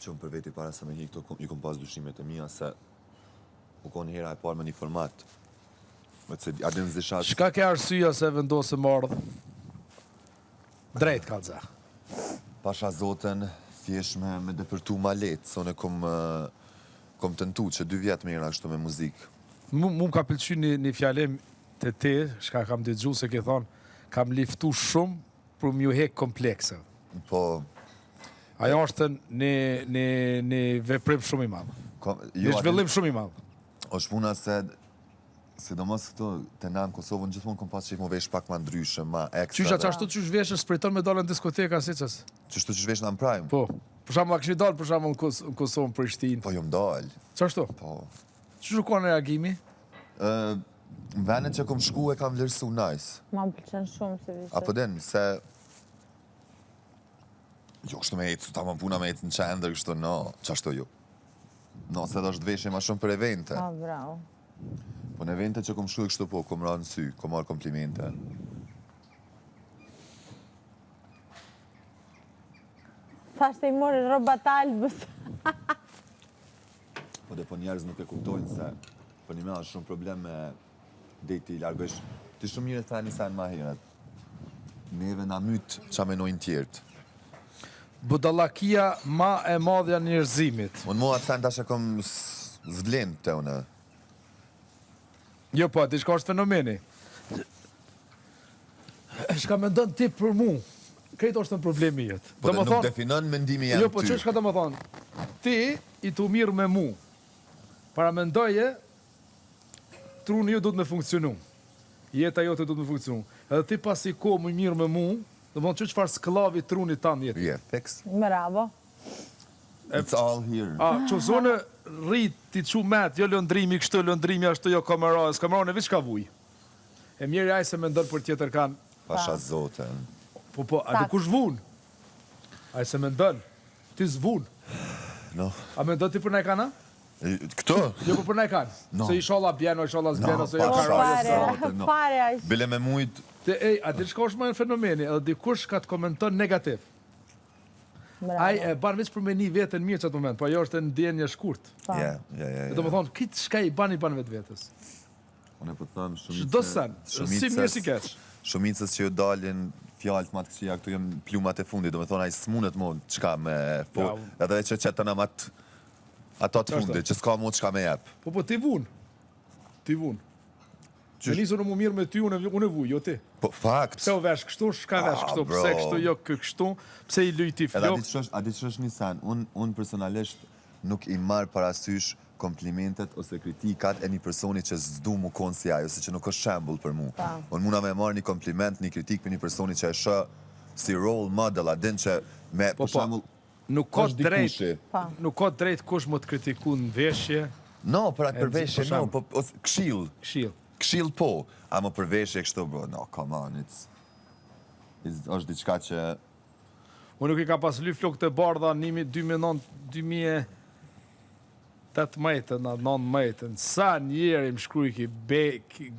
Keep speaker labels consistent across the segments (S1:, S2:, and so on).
S1: Që unë për veti para se me hi këtu, i kom pas dyshimet e mia se u konë hera e parë me një format. Me se a din s'disha...
S2: Shka ke arsyeja se vendose me ardhë? Drejt, kallza.
S1: Pasha zoten, thjesht me, me depërtu ma letë, se unë kom, kom tentu që dy vjetë me era kështu me muzikë.
S2: Mu, mu më ka pëlqy një, një fjalim të ti, shka kam dëgju se ke thonë, kam liftu shumë për m'ju hek komplekset.
S1: Po,
S2: Ajo është një, një, një veprim shumë i madh.
S1: kom,
S2: Një
S1: jo, a din,
S2: zhvillim shumë i madh.
S1: është puna se sidomos këtu te na në Kosovën gjithmonë kom pas qejf mu vesh pak ma ndryshe, ma ekstra.
S2: Qysh atë ashtu qysh veshën s'priton me dalë në diskoteka si qës?
S1: Qështu qysh vesh në prime?
S2: Po. Për shembull, a kishni dalë për shembull në Kos në Kosovë, në Prishtinë.
S1: Po jom dalë.
S2: Qashtu?
S1: Po.
S2: Qysh u kanë reagimi?
S1: Ë, në vendet që kom shku e kam vlerësu nice.
S3: Ma më pëlqen shumë si vishet.
S1: Apo den, se Jo, kështu me ecë, tamam puna me ecë në qendër, kështu, no, qashtu jo. No, se do është veshje ma shumë për evente.
S3: Ah, bravo.
S1: Po në evente që kom shku kështu po, kom ra në sy, kom marrë komplimente.
S3: Thash se i morë rrobat Albës.
S1: Po dhe po njerëz nuk e kuptojnë se për një me është shumë problem me dej ti largosh. Ti shumë mirë e tha një sen ma herët. Neve na myt qa menojnë tjertë.
S2: Budallakia ma e madhja njerëzimit.
S1: Unë mua atë sen tash e kom s- zvlen te unë.
S2: Jo, po, diçka është fenomeni. Shka mendon ti për mu, krejt është në problemi jetë.
S1: Po dhe nuk definon mendimi jem
S2: Jo, po
S1: ty.
S2: që shka do më thonë, ti i tu mirë me mu, para mendoje, truni ju duhet me funksionu. Jeta jote duhet me funksionu. Edhe ti pasi ko më mirë me mu, do më thonë që çfarë skllavi trunit tan jetë.
S1: Yeah, fix.
S3: Bravo.
S1: It's all here.
S2: A, që zonë rrit ti qu met, jo lëndrimi kështu, lëndrimi ashtu, jo kamera, s'kamera në veç ka vuj. E mjeri ai se mendon për tjetër kanë.
S1: Pasha zoten.
S2: Po, po, a
S3: Sakt.
S2: dikush vun? Ai se mendon. Ti s'vun.
S1: No.
S2: A mendon ti për naj kanë, a?
S1: E, Këto?
S2: Jo, po për naj kanë.
S1: No.
S2: Se inshallah bjen, o inshallah s'bjen,
S1: No,
S2: ose jo
S1: pasha
S2: ka raje.
S3: Fare,
S1: zoten, no.
S3: fare aq.
S1: Bile me mujt,
S2: Te, ej, a di çka është më fenomeni? Edhe dikush ka të komenton negativ.
S3: Bravo.
S2: Ai e ban veç për me një veten mirë qatë moment, po ajo është e ndjenjë e shkurt.
S3: Po.
S1: ja, ja, ja,
S2: Do
S1: ja.
S2: më thonë, këtë çka i ban i ban vetvetes.
S1: Unë po të them shumicës.
S2: Çdo sen, si mirë si keq.
S1: Shumicës që ju dalin fjalët më të këqija këtu janë plumat e fundit, do me thonë ai s'munet mo çka me po,
S2: Ja,
S1: edhe që qetën am atë ato të
S2: Qashtu.
S1: fundit, që s'ka mo çka me jep.
S2: Po po ti vun. Ti vun.
S1: Qysh-
S2: Me nisur mu mirë me ty, unë unë vuj, jo ti.
S1: Po fakt.
S2: Pse u vesh kështu, shka vesh
S1: Ah,
S2: kështu,
S1: bro.
S2: pse kështu, jo kë kështu, pse i lyj ti
S1: Edhe a
S2: flok.
S1: di ç'është, a di ç'është një sen? Unë un personalisht nuk i marr parasysh komplimentet ose kritikat e një personi që s'du mu konë si ai ose që nuk është shembull për mu.
S3: Pa.
S1: Unë muna me marrë një kompliment, një kritik për një personi që e shoh si role model, a din që me
S2: Po,
S1: për
S2: po.
S1: shembull
S2: Nuk ka
S1: është
S2: drejt,
S1: dikushi.
S3: Pa.
S2: nuk ka drejt kush më të kritiku në veshje,
S1: No, për atë
S2: E,
S1: për veshje,
S2: për
S1: no,
S2: shembull.
S1: po ose këshill.
S2: këshill.
S1: Këshill po, ama për veshje kështu bro, no, come on, it's, it's është diçka që
S2: Unë nuk i ka pas ly flokët e bardha në 2009, 2018, në 19, sa njeri më shkruaj ki be,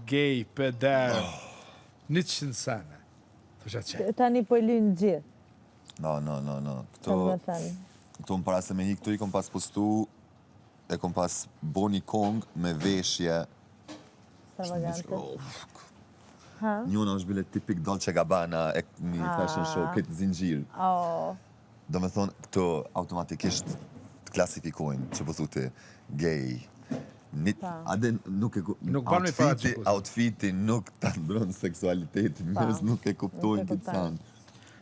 S2: gay, peder, 100 sene. Thosha që,
S3: Tani po i lynë gjithë,
S1: no, no, no, no.
S3: që
S1: Këto
S3: më thënë.
S1: këto më para se me hi këtu i kom pas postu e kom pas bo një kong me veshje
S3: Stravagante.
S1: Oh,
S3: Ha?
S1: Njona është bile tipik Dolce Gabbana e një fashion show, këtë zinxhir.
S3: Oh,
S1: Do me thonë, këto automatikisht të klasifikojnë, që po thu ti, gay. Nit,
S3: Pa.
S1: a dhe nuk e ku-
S2: Nuk ban me
S1: outfiti,
S2: paragjyku.
S1: outfiti nuk ta ndron seksualitetin,
S3: Pa.
S1: njerëz nuk e kuptojnë
S3: Nuk e
S1: këtë
S3: kuptojnë.
S1: sen.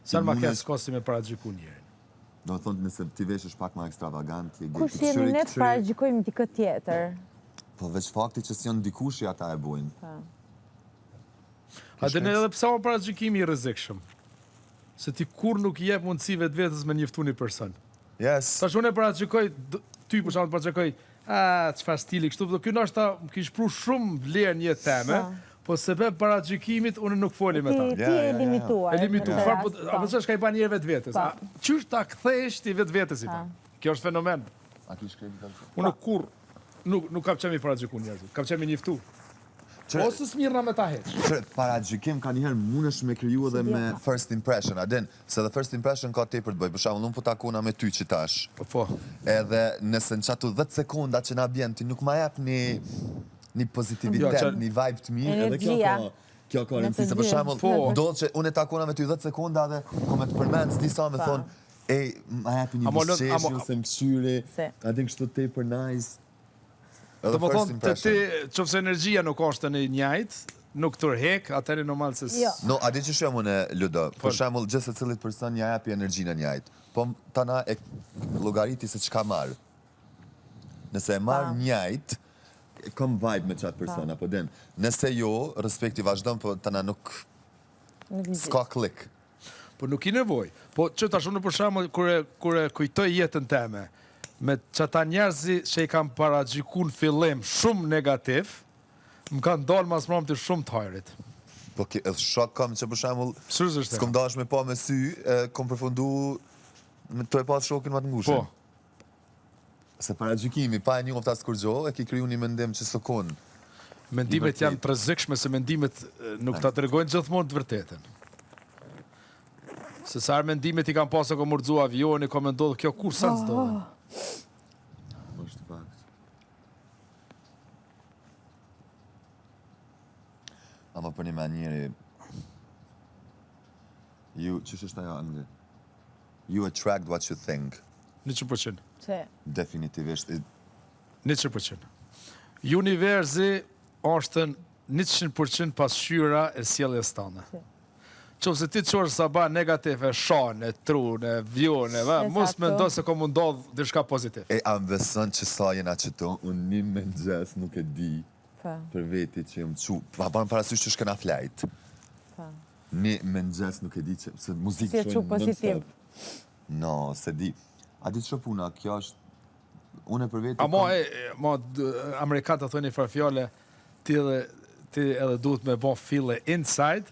S2: sa ma
S1: Ti
S2: keq
S1: mundesh-
S2: s'ka si me paragjyku njerin.
S1: Do me thonë, nëse ti veshësh pak ma ekstravagant, je gay.
S3: Kush jemi
S1: Kqyri-
S3: ne të
S1: kqyri-
S3: paragjykojmë dikë tjetër?
S1: Po veç fakti që s'janë dikushi ata e bojnë.
S3: Pa.
S2: A dhe edhe pse ma paragjykimi i rrezikshëm? Se ti kur nuk i jep mundësi vetvetes me njoftu një person.
S1: Yes.
S2: Tash unë e paragjykoj d- ty për shembull paragjykoj, a çfarë stili kështu, po ky ndoshta më kish pru shumë vlerë një teme,
S3: Sa.
S2: po sebeb paragjykimit unë nuk foli me ta.
S3: Ti, ti
S1: Ja, ja,
S3: e
S1: ja, ja.
S3: limituar.
S2: E limituar.
S3: në këtë
S2: Çfarë po
S3: rast,
S2: apo ç'është ka i bën njëherë vetvetes?
S3: Po.
S2: A qysh ta kthesh ti vetvetes i bën? Kjo është fenomen.
S1: A kish kredit alë?
S2: Unë kur nuk nuk kam qenë mi paragjyku njerëzit, kam qenë mi njoftu. Ose s'mirrna me ta hiç.
S1: Qyre, paragjykim ka njëherë mundesh me kriju edhe me first impression, a din, se edhe first impression ka tepër të bëj. Për shembull, unë po takona me ty që tash.
S2: Po.
S1: Edhe nëse në qato 10 sekonda që na bjen, ti nuk ma jep një një pozitivitet,
S2: Jo, që-
S1: një vibe të mirë, edhe kjo
S3: Energjia.
S1: ka kjo ka
S3: Në
S1: rëndësi,
S3: të
S1: se për
S3: dy.
S1: shembull,
S2: Po.
S1: ndodh që unë e takona me ty 10 sekonda dhe ko me të përmend, s'di sa me
S3: Pa.
S1: thonë, ej, ma jepi një
S2: Amo lën-
S1: buzëqeshje
S2: amo-
S1: ose më kqyri,
S3: Se.
S1: a din kështu tepër nice. Edhe
S2: Do më
S1: first
S2: thonë, të
S1: impression.
S2: ti, qofse se energjia nuk është në njajt, nuk tërhek, atëherë normal se... s-
S3: Jo.
S1: No, a di që shumë unë, Ludo?
S2: Po.
S1: Për shembull, gjithë se cilit person ja japi energjinë e njajt. Po m- tana e llogariti se çka marr. Nëse e marr
S3: Pa.
S1: njajt, kam vibe me qatë person, apo din. Nëse jo, respekti vazhdon, po tana nuk
S3: Nuk nxit.
S1: s'ka klik.
S2: Po nuk i nevoj. Po që tash unë për shembull kur e kur e kujtoj jetën teme, me qata njerëzi që i kam paragjyku në fillim shumë negativ, më kanë dalë mas mramti shumë të hajrit.
S1: Po ki, edhe shok kam që për shembull,
S2: Seriozisht.
S1: s'kom dash me pa me sy, e, kom përfundu me të e pas shokin më të ngushtë.
S2: Po.
S1: Se paragjykimi, pa e njoft as kurgjo, e ki kriju një mendim që s'u kon.
S2: Mendimet
S1: I vërtet.
S2: janë të rrezikshme se mendimet e, nuk ta tregojnë gjithmonë të vërtetën. Se sa herë mendimet i kam pasur kom rrëzu avioni, kom ndodhur kjo kur sa s'ndodh.
S1: Është fakt. Ama për një me njeri, ju, qysh është ajo angli? You attract what you think.
S2: 100%.
S3: Se.
S1: Definitivisht. I-
S2: 100%. Universi është 100% pasqyra e sjelljes tënde. Qofse se ti qorë sabah negative, shan, e trun, e vjon, e va, mos
S3: Esatto.
S2: mendo se ko më ndodh diçka pozitiv.
S1: E, a më beson që sa jena qëto, unë një mëngjes nuk e di
S3: Po.
S1: për veti që jam qu. Pa ban parasysh që shkëna flajt.
S3: Po.
S1: Një mëngjes nuk e di që, se muzikë
S3: Si e qu
S1: shojnë
S3: pozitiv.
S1: non-stop. No, se di. A di që puna, kjo është, unë e për veti...
S2: Ama
S1: kam-
S2: e, e, ma d- amerikanët thonë një farë fjale, ti edhe ti edhe duhet me bë feel inside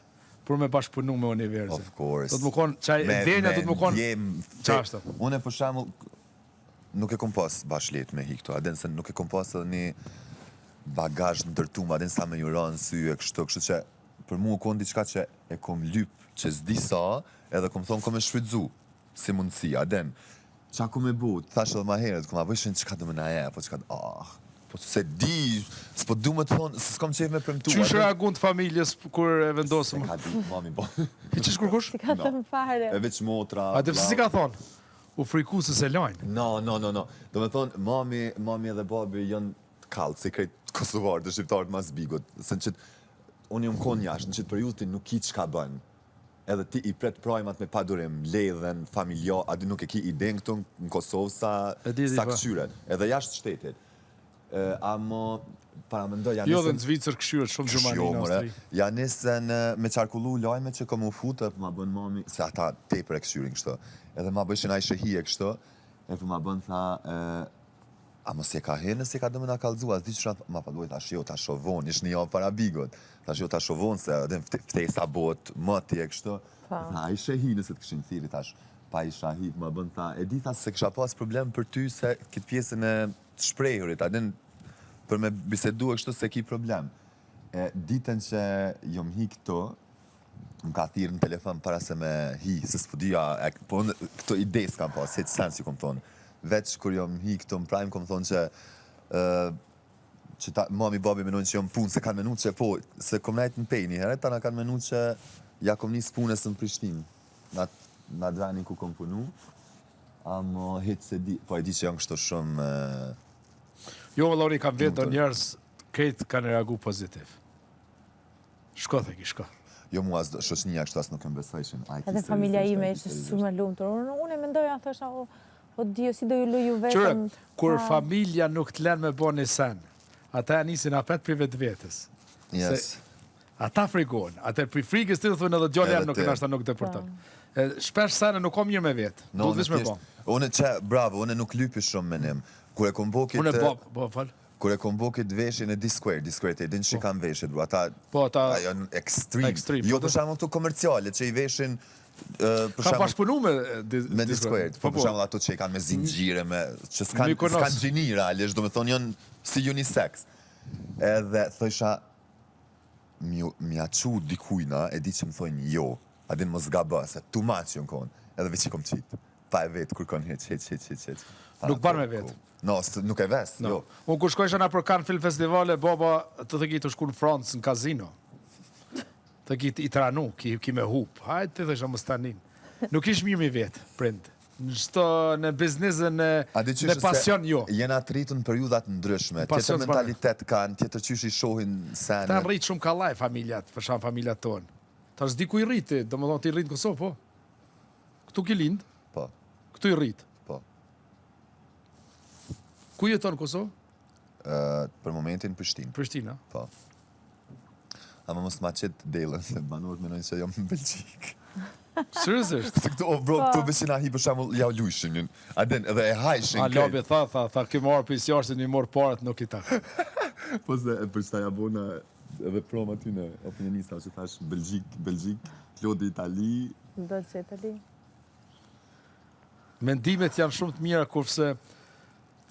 S2: për me bashkëpunu me universin.
S1: Of course.
S2: Do të më konë, qaj
S1: Me-
S2: ndenja
S1: me
S2: do të më konë,
S1: ndjem-
S2: Qa është?
S1: Unë për shembull nuk e kom pas bash lehtë me hi këto, a din se nuk e kom pas edhe një bagazh ndërtum, a din sa me ju ra në sy e kështu, kështu që për mua u kon diçka që e kom lyp, që s'di sa, edhe kom thonë kom e shfrytzu si mundësi, a din. Qa kom e bu, thash edhe ma herët, kom a bëshin çka do më na e, apo çka, ah, po se di, s'po du me të thonë, se s'kom qef me premtu.
S2: Qysh
S1: a din?
S2: reagun të familjes kur e vendosëm?
S1: Se ka ditë, mami, po.
S2: Hiç ish kurkush?
S3: Si ka
S1: No.
S3: thënë fare.
S1: E veç motra.
S2: A dhe pse si ka thonë? U friku se se lajnë.
S1: No, no, no, no. Do me thonë, mami, mami edhe babi janë të kallë, si krejt kosovarët dhe shqiptarët mas bigut. Se në qëtë, unë jam konë jashtë, në qëtë periudhë ti nuk ki çka bën. Edhe ti i pret prajmat me padurim, ledhen, familja, a di nuk e ki iden këtu në Kosovë sa,
S2: E di, di,
S1: sa
S2: po.
S1: këqyret. Edhe jashtë shtetit. E, amo, para mendoj, ja
S2: Jo
S1: nisën-
S2: dhe në Zvicër këshyret shumë
S1: Qysh
S2: Gjermani,
S1: jo,
S2: në
S1: more.
S2: Austri.
S1: Ja nisën e, me qarkullu lajme që kom u futë, po ma bën mami, se ata tepër e këshyrin kështu. Edhe ma bëshin ai shehije kështu, e po ma bën tha, e, a mos e ka herë nëse ka do me na kallzu, as di çfarë, ma pa duhet tash jo, tash vonë, ish një javë para bigot. Tash jo, tash vonë se edhe ftesa bëhet moti e kështu.
S3: Pa.
S1: Tha, ai shehi nëse të kishin thirri tash. Pa isha hi, ma bën tha, e di tha se kisha pas problem për ty se këtë pjesën e të shprehurit, a din për me bisedu e kështu se ki problem. E, ditën që jom hi këto, më ka thirrë në telefon para se me hi, se s'po dija, e, po unë këto ide s'kam pas, hiç sens ju kom thonë. Veç kur jom hi këto në prime, kom thonë që ë, që ta, mami, babi menojnë që jom punë, se kanë menu që po, se kom nejt në pej një herë, tana kanë menu që ja kom nis punës në Prishtinë, në atë në atë venin ku kom punu, amo hiç se di, po e di që janë kështu shumë, ë,
S2: Jo, vëllai, kam vetë do
S1: Lumtur.
S2: njerëz krejt kanë reagu pozitiv. Shko theki, shko.
S1: jo mua as shoqënia kështu as nuk më besojshin. Ai, ki
S3: Edhe familja
S1: seriozisht,
S3: ime
S1: ai, ki
S3: ishte
S1: seriozisht.
S3: shumë e lumtur. Unë, unë e mendoja, thosha, o, o Dio, si do ju luju
S2: Qyre,
S3: vetëm.
S2: kur
S3: Pa.
S2: familja nuk të lënë me bo një sen, ata ja nisin apet për vetvetes.
S1: Yes.
S2: Se ata frigohen, ata për frigës ti thonë edhe djali
S1: Edhe
S2: jam nuk
S1: ti.
S2: ndoshta nuk depërton. E, shpesh sene nuk ka mirë me vetë.
S1: No,
S2: Duhet
S1: unë
S2: veç me
S1: thjesht-
S2: bo.
S1: Unë që, bravo, unë nuk lypi shumë menim. Kur e kom bo
S2: Unë
S1: këtë,
S2: bo, bo, fal.
S1: kur e kom bo këtë veshjen e D-Square, D-Square e din që kanë veshjet, bro, ata
S2: Po, ata-
S1: janë ekstrem.
S2: Ekstrem,
S1: Jo
S2: po,
S1: për shembull këto komerciale që i veshin ë, për
S2: Ka
S1: shembull
S2: bashkëpunu me e, di-
S1: me D-Square, po për shembull ato që i kanë me zinxhire, me që s'kan
S2: Mykonos.
S1: s'kan gjini realisht, do të thonë janë si unisex. Edhe thosha. M'ja çu dikujna, e di që më thojnë jo, a din mos gabo, se too much jon kon, edhe veç i kom qit, pa e vet kurkon hiç, hiç, hiç, hiç, hiç.
S2: Nuk ban me vet.
S1: No, nuk e ves,
S2: jo. Unë kur shkojsha nëpër Cannes Film Festivale, baba të thë ki të shku në Francë në kazino. Të ki i tranu, ki, ki me hup. Hajde ti thësha mos tanin. Nuk ish mirë mi vet, prind. Në çdo në biznes dhe në
S1: A di qysh
S2: në pasion jo.
S1: Jena të rritun në periudha të ndryshme, tjetër mentalitet kanë, tjetër qysh i shohin
S2: senet. Këta rrit shumë kallaj familjat, për shembull familja tonë. Tash s'di ku i rrit ti, domethënë ti rrit në Kosovë, po? Këtu ki lind?
S1: Po.
S2: Këtu i rrit?
S1: Po.
S2: Ku jeton në Kosovë?
S1: Ë, për momentin Prishtinë.
S2: Prishtinë, a?
S1: Po. Ama mos ma qit dellën, se banorët menojnë se jam në Belgjikë.
S2: Seriozisht?
S1: Se këtu, o bro, këtu po. veç na hi për shembull ja lujshin një. A din, edhe e hajshin.
S2: A lobi tha, tha, tha, ky marrë për jashtë një morë paret nuk i ta.
S1: Po se për çta ja bona edhe prom aty në opinionista që thash Belgjik, Belgjik, Klodi Itali.
S3: Dolce Itali.
S2: Mendimet janë shumë të mira kurse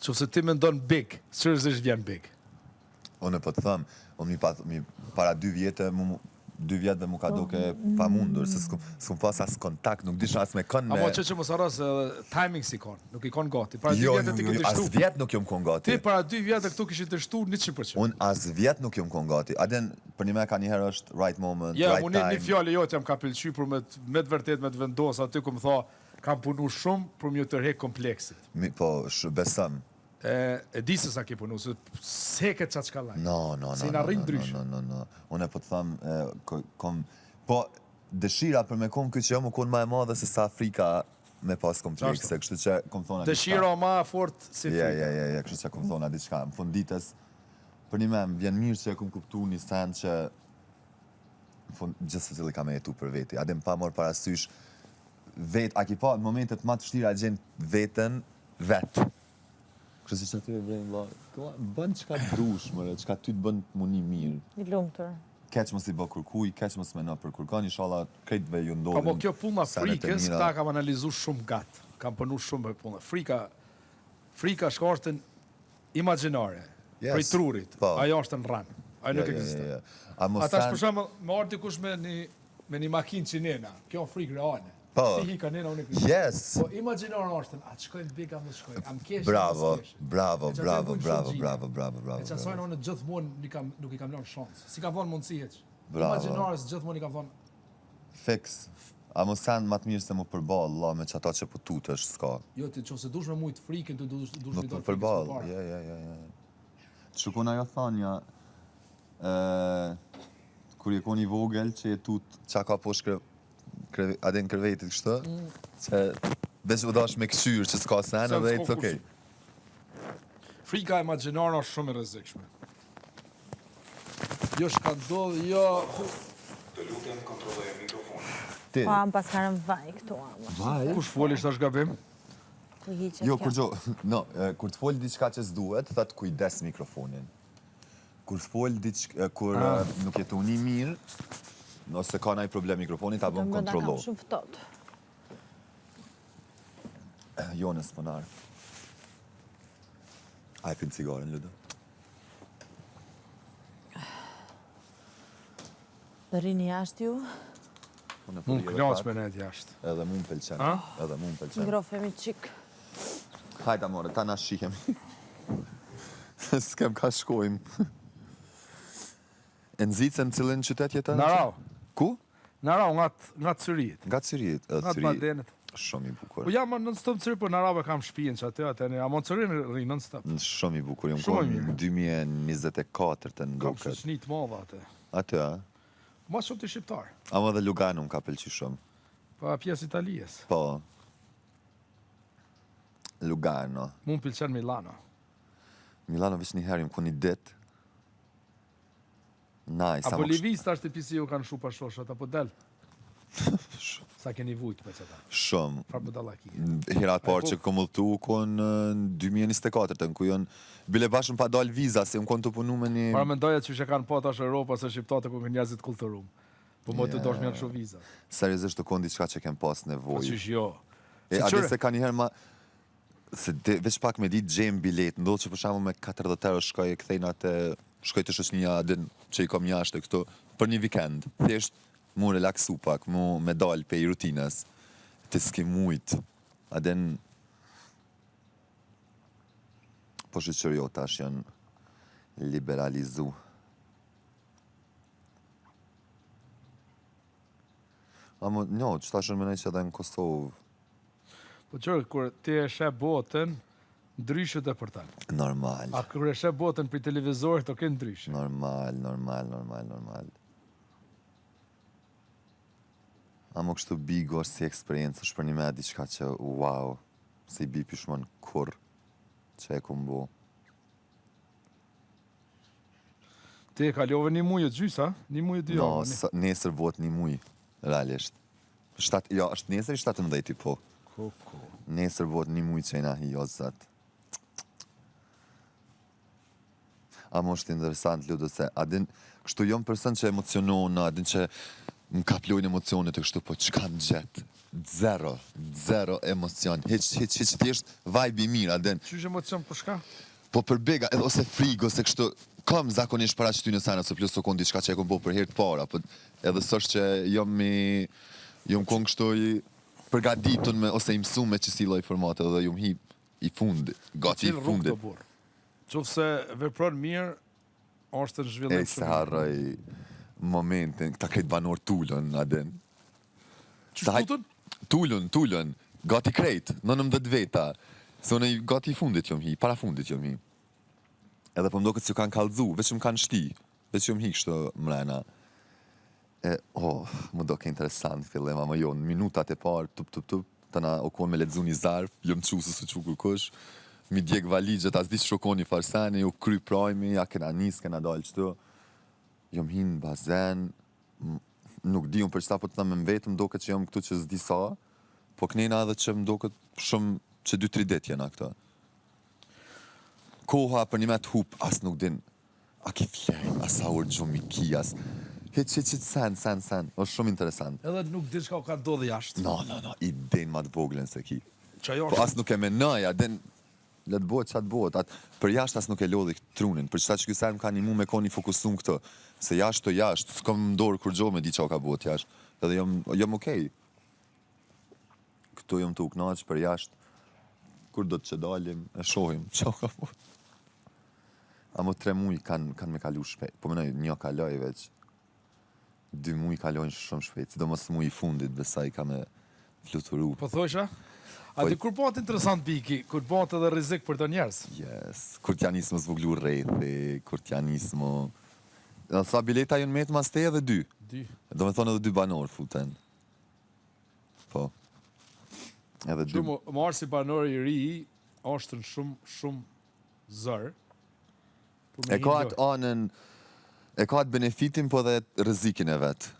S2: qofse ti mendon big, seriozisht vjen big.
S1: Unë po të them, unë mi pa, mi, para dy vjete, mu, dy vjetëve mu ka po. doke pamundur, se s'kum, s'kum pas as kontakt, nuk disha as me kënë
S2: me... Amo që që mos harro se edhe timing s'i kon, nuk i kon gati. Para dy
S1: jo,
S2: vjetë ti
S1: jo,
S2: ke
S1: jo, as
S2: dështu.
S1: vjet nuk jom kon gati.
S2: Ti para dy vjetë këtu kishin dështu 100%.
S1: Unë as vjet nuk jom kon gati. A din, për një me ka njëherë është right moment,
S2: Ja,
S1: right
S2: unë një,
S1: time.
S2: një fjalë jote jam ka pëlqy për me, të- me të vërtet me të vendos aty ku më tha, kam punu shumë për m'ju tërhek kompleksit.
S1: Mi, po, sh, besëm.
S2: E, e di se sa ke punu, se se ke qa çka laj.
S1: No, no, no.
S2: Se i na
S1: no,
S2: rrin
S1: no,
S2: ndryshe.
S1: No, no, no, no. Unë po të them, e, ko- kom, po, dëshira për me kon ky që jam u kon ma e madhe se sa frika me pas komplekse, kështu që kom thona diçka.
S2: Dëshira ma e fort si
S1: Ja,
S2: frika.
S1: ja, ja, ja, kështu që kom thona diçka. Në fund ditës, për një me, më vjen mirë që e kom kuptu një sen që në fund gjithë secili ka me jetu për veti. A din pa marrë parasysh vet, a ki pa në momentet ma të vështira gjen veten vet. Kështu si që aty e vrejnë, vlla, vlla, bën çka dush, mëre, çka ty të bën të muni mirë.
S3: I lumtur.
S1: Keq mos i bë kurkuj, keq mos meno për kurkon, inshallah krejtve ju ndodhin.
S2: Po kjo puna
S1: senet e
S2: frikës,
S1: mira.
S2: këta kam analizu shumë gat. Kam punu shumë për punë. Frika, frika shka është në imagjinare,
S1: Yes.
S2: prej trurit.
S1: Po.
S2: Ajo është në rran. Ajo nuk
S1: Ja, ja, ja,
S2: ekziston.
S1: ja. A mos
S2: Ata
S1: sen-
S2: për shembull, me ardh dikush me një me një makinë që nena, kjo është frikë reale.
S1: Po.
S2: Ti hika nena, unë e kryj.
S1: Yes.
S2: Po imagjinare është, a të shkojmë big, a mos shkoj, a më kesh,
S1: Bravo,
S2: a mos kesh.
S1: bravo,
S2: E që
S1: bravo,
S2: atë e
S1: bravo,
S2: bujnë shumë
S1: bravo, bravo, bravo.
S2: E që asajnë unë gjithmonë nuk i kam, nuk i kam lënë shans. Si kam dhënë mundësi hiç.
S1: Bravo.
S2: Imagjinares gjithmonë i kam dhënë
S1: Fiks. A mos sen ma të mirë se mu përball, la, me qata që po tutesh, s'ka.
S2: Jo, ti nëse dush me mujt frikën, ti dush dush
S1: Nuk
S2: me
S1: të
S2: dalë frikës
S1: përball,
S2: përpara.
S1: ja, ja, ja, ja. Të shukon ajo thanja, ë, kur je kon i vogël që je tut qa ka poshtë kre, kre, a din krevetit kështu, mm. që veç u dash me kqyr që s'ka sen
S2: Se
S1: edhe
S2: s'ka
S1: it's okay.
S2: Frika imagjinare është shumë e rrezikshme. Jo shka ndodh, jo
S4: Të lutem kontrolloje mikrofonin.
S1: Ti,
S3: Po, am pas ka rënë vaj këtu, ama.
S1: vaj?
S2: kush foli është gabim?
S3: Ku hiqet
S1: Jo,
S3: kjo?
S1: kur gjo, no, e, kur të fol diçka që s'duhet, thot kujdes mikrofonin. Kur të fol diçka, kur ah. nuk je tu ni mirë, ose ka ndaj problem mikrofoni, ta bën
S3: Brenda kam
S1: kontrollo.
S3: shumë ftohtë.
S1: Jo, në s'ponar. A e pin cigaren, Ludo?
S3: Do rrini jashtë ju,
S1: Unë po
S2: Mund
S1: rri edhe
S2: kënaq
S1: pak,
S2: me net jashtë.
S1: Edhe mu më pëlqen.
S2: A?
S1: Edhe mu më pëlqen.
S3: ngrofemi çik.
S1: Hajde, amore, ta na shihemi. S'kem ka shkojmë. E në Zvicër në cilin qytet jeton?
S2: Në Arau.
S1: Ku?
S2: Në Arau nga nga Cyrihit.
S1: Nga Cyrihit. Edhe
S2: Nga të
S1: Cyrih-
S2: Badenit.
S1: Shumë i bukur.
S2: Po jam non stop në Cyrih, po në Arau e kam shtëpinë që aty atë, ama në Cyrih rri non stop.
S1: Në Shumë i bukur, jam
S2: Shumë i
S1: konë
S2: mirë.
S1: në 2024 të
S2: Kam
S1: ndoket.
S2: shoqëni të madhe aty.
S1: Aty, a?
S2: Ma shumë të shqiptar.
S1: Ama dhe Lugano më ka pëlqy shumë.
S2: Po pjesë Italies.
S1: Po. Lugano.
S2: Mu më pëlqen Milano.
S1: Milano veç një herë, jam konë një ditë. Nice.
S2: A
S1: ama ksh-
S2: Bolivis tash të pisi ju kanë shu pashoshat, apo del? Sa keni vujt me qata?
S1: Shumë.
S2: Farë budallaki.
S1: Hera e parë
S2: po-
S1: që kom udhtu u kon në 2024 të ku janë bile bashkë më pa dal viza se unë kon të punu me një
S2: Para mendoja që që kanë po tash Europa se shqiptarët ku kanë njerëzit kulturum. Po më të dosh më janë shu viza.
S1: seriozisht të kon diçka që kem pas
S2: Po
S1: nevojë.
S2: qysh jo.
S1: E
S2: Se
S1: a di
S2: qyre?
S1: se ka një herë ma se de, veç pak me ditë gjejmë bilet, ndodh që për shembull me 40 euro shkoj e kthejnë atë Shkoj te shoqnia din që i kom jashtë e këtu për një vikend. Thjesht mu relaksu pak, mu me dal pej rutinës. Ti s'ke mujt. A din Po shyqyr jo tash janë liberalizu. Amo, no, që tash unë menoj që edhe në Kosovë.
S2: Po qërë, kur ti e sheh botën, ndryshe depërton.
S1: Normal.
S2: A kur e sheh botën prej televizorit, o ke ndryshe.
S1: Normal, normal, normal, normal. Amo kështu Big-u është si eksperiencë, është për një me diçka që wow, se i bi pishmon kurr që e kum bo.
S2: Ti e kalove një muj e gjys, a? Një muj e dy
S1: No, javë. nesër bëhet një muj, realisht. Shtat, jo, është nesër i 17-ti, po.
S2: Ko, ko.
S1: Nesër bëhet një muj që jena hi, jo zot. Amo është interesant, Ludo, se a din, kështu jom person që emocionohna, a din që më kaplojnë emocionet e kështu, po çka më gjet? Zero, zero emocion, hiç, hiç, hiç, thjesht vibe i mirë, a din.
S2: Qysh emocion për shka?
S1: Po për Big-a, edhe ose frigë, ose kështu, kam zakonisht para qëtyne sene, se plus u kon diçka që e kom bo për herë të parë, apo edhe s'është që jom i, jom kon kështu i përgatitun me, ose i mësu me qësi lloj formate, edhe jom hi i fundit, gati i fundit.
S2: Qoftë se vepron mirë, është në zhvillim
S1: shumë. Ej, s'e harroj momentin, këta krejt banorë tulën, a din.
S2: Qysh tutën?
S1: Tulën, tulën, gati krejt, 19 veta. Se unë gati i fundit jom hi, para fundit jom hi. Edhe po m'doket si ju kanë kallzu, veç më kanë shti, veç jom hi kështu mrena. E, oh, m'u doke interesant fillim, ama jo, në minutat e parë, tup, tup, tup, të na u konë me lexu një zarf, jom çu se s'u çu kërkush, mi djeg valixhet, as di ç'u kon një farë seni, u kry prajmi, ja kena nis, kena dalë qëtu, jom hi në bazen, nuk di unë për qëta po të them me m'vetë, më doket që jom këtu që s'di sa, po knena edhe që më doket shumë që 2-3 ditë jena këtu. Koha për një me të hup, as nuk din, A ki flejt, a sa orë gjumë i ki, as... Hiç, hiç, hiç, sen, sen, sen. është shumë interesant.
S2: Edhe nuk din çka ka ndodhë jashtë.
S1: No, no, no, idenë ma të voglën s'e ki.
S2: Qajo
S1: Po as nuk e menoj, a din, le të bëhet ça të bëhet. At, për jashtë as nuk e lodhi trunin. Për qëta që ky sen më ka nimu me kon i fokusum këtë. Se jashtë të jashtë, s'kom n'dorë kurgjo me di ça ka bëhet jashtë. Edhe jom, jom okej. Këtu jom tu u knaq për jashtë. Kur do të që dalim, e shohim ça ka bëhet. Amo tre muj kanë kanë me kalu shpejt. Po menoj, një kaloj veç. Dy muj kalojnë shumë shpejt, sidomos muji i fundit besoj ka me fluturu.
S2: Po thojsha? A po, di kur bëhet interesant Big-i, kur bëhet edhe rrezik për do njerëz?
S1: Yes, kur t'ja nis më zvoglu rrethi, kur t'ja nis më... Edhe sa bileta janë met mas te edhe dy.
S2: Dy.
S1: Do me thonë edhe dy banorë futen. Po. Edhe dy.
S2: Shumë, marrë si banor i ri, është në shumë, shumë zor.
S1: E ka atë anën, e ka atë benefitin, po edhe rrezikin e vet.